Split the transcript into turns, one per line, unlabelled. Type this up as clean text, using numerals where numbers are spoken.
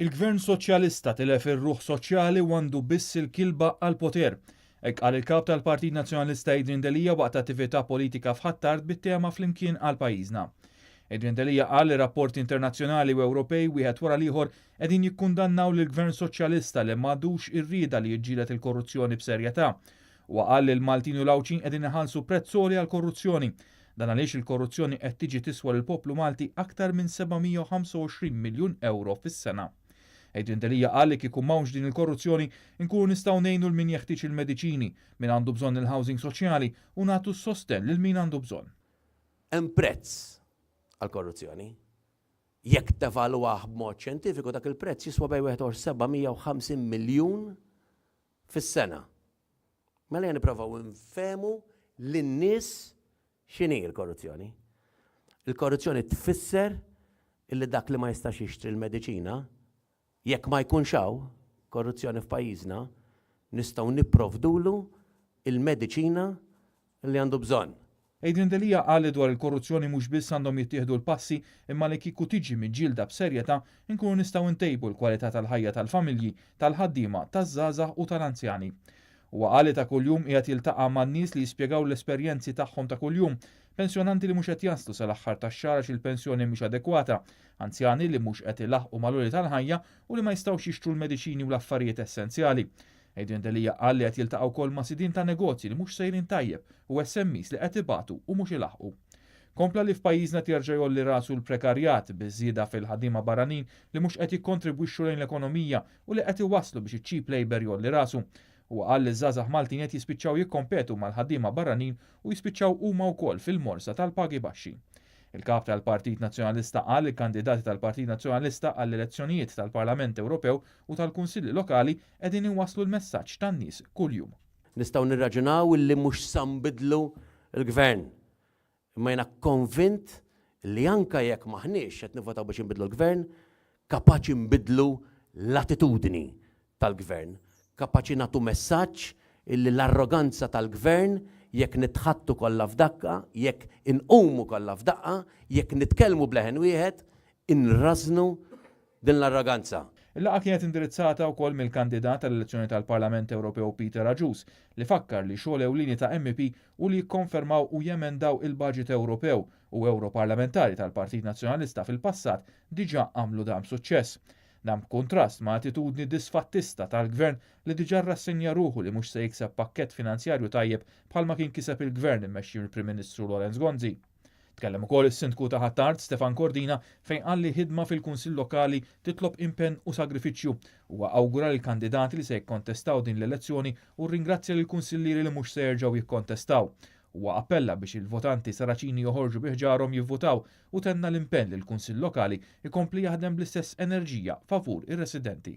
Il-Gvern Soċjalista tilef ir-ruħ soċjali u għandu biss il-kilba għall-poter. Hekk qal il-Kap tal-Partit Nazzjonalista Adrian Delia waqt attività politika f'Ħ'Attard bit-tema Flimkien għal Pajjiżna. Adrian Delia qal li rapporti internazzjonali u Ewropej wieħed wara l-ieħor qegħdin jikkundannaw lill-Gvern Soċjalista li m'għadux ir-rieda li jiġġieled il-korruzzjoni b'serjetà. Huwa qal li l-Maltin u l-Għawdxin qegħdin iħallsu prezz għoli għall-korruzzjoni. Dan għaliex il-korruzzjoni qed tiġi tiswa lill-poplu Malti aktar minn 725 miljun ewro fis-sena. Adrian Delia qal li kieku m'hawnx din il-korruzzjoni, inkunu nistgħu ngħinu 'l min jeħtieġ il-mediċini, min għandu bżonn il-housing soċjali u nagħtu s-sostenn lil min għandu bżonn.
Hemm prezz għall-korruzzjoni. Jekk tevalwah b'mod xjentifiku dak il-prezz jiswa bejn wieħed u 750 miljun fis-sena. Mela ejja nipprovaw infehmu lin-nies x'inhi l-korruzzjoni. Il-korruzzjoni tfisser illi dak li ma jistax jixtri l-mediċina, jekk ma jkunx hawn korruzzjoni f'pajjiżna, nistgħu nipprovdulu l-mediċina li għandu bżonn.
Adrian Delia qal li dwar il-korruzzjoni mhux biss għandhom jittieħdu l-passi imma li kieku tiġi miġġielda b'serjetà nkunu nistgħu ntejbu l-kwalità tal-ħajja tal-familji, tal-ħaddiema, taż-żgħażagħ u tal-anzjani. Huwa qal li ta' kuljum qiegħed jiltaqa' ma' nies li jispjegaw l-esperjenzi tagħhom ta' kuljum, pensjonanti li mhux qed jaslu sal-aħħar tax-xahar għax il-pensjoni mhix adekwata, anzjani li mhux qed ilaħħqu mal-għoli tal-ħajja u li ma jistgħux jixtru l-mediċini u l-affarijiet essenzjali. Adrian Delia qal li qed jiltaqa' wkoll ma' sidien ta' negozji li mhux sejrin tajjeb u SMEs li qed ibatu u mhux ilaħħqu. Kompla li f'pajjiżna qed jerġa' jgħolli rasu l-prekarjat biż-żieda fil-ħaddiema barranin li mhux qed jikkontribwixxu lejn l-ekonomija u li qed iwasslu biex iċ-cheap labour jgħolli rasu. Huwa qal li ż-żgħażagħ Maltin qed jispiċċaw jikkompetu mal-ħaddiema barranin u jispiċċaw huma wkoll fil-morsa tal-pagi baxxi. Il-Kap tal-Partit Nazzjonalista qal li l-kandidati tal-Partit Nazzjonalista għall-elezzjonijiet tal-Parlament Ewropew u tal-Kunsilli Lokali qegħdin iwasslu l-messaġġ tan-nies kuljum.
Nistgħu nirraġunaw illi mhux sa nbiddlu l-Gvern. Imma jiena konvint li anke jekk m'aħniex qed nivvotaw biex inbiddlu l-Gvern, kapaċi nbiddlu l-attitudni tal-Gvern, kapaċi nagħtu messaġġ illi l-arroganza tal-Gvern jekk nitħaddtu kollha f'daqqa, jekk inqumu kollha f'daqqa, jekk nitkellmu b'leħen wieħed, inrażżnu din l-arroganza.
Il-laqgħa kienet indirizzata wkoll mill-kandidat għall-elezzjoni tal-Parlament Ewropew Peter Agius li fakkar li xogħol ewlieni ta' MEP hu li jikkonfermaw u jemendaw il-baġit Ewropew u Ewroparlamentari tal-Partit Nazzjonalista fil-passat diġà għamlu dan b'suċċess. Dan b'kuntrast ma' attitudni disfattista tal-Gvern li diġà rrassenja ruħu li mhux se jikseb pakkett finanzjarju tajjeb bħalma kien kiseb il-Gvern immexxi mill-Prim Ministru Lawrence Gonzi. Tkellem ukoll is-Sindku ta' Ħ'Attard, Stefan Cordina, fejn qal li ħidma fil-Kunsill Lokali titlob impenn u sagrifiċċju. Huwa awgura lill-kandidati li se jikkontestaw din l-elezzjoni u rringrazzja lill-kunsillieri li mhux se jerġgħu jikkontestaw. Huwa appella biex il-votanti Saraċini joħorġu bi ħġarhom jivvutaw u tenna l-impenn li l-Kunsill Lokali jkompli jaħdem bl-istess enerġija favur ir-residenti.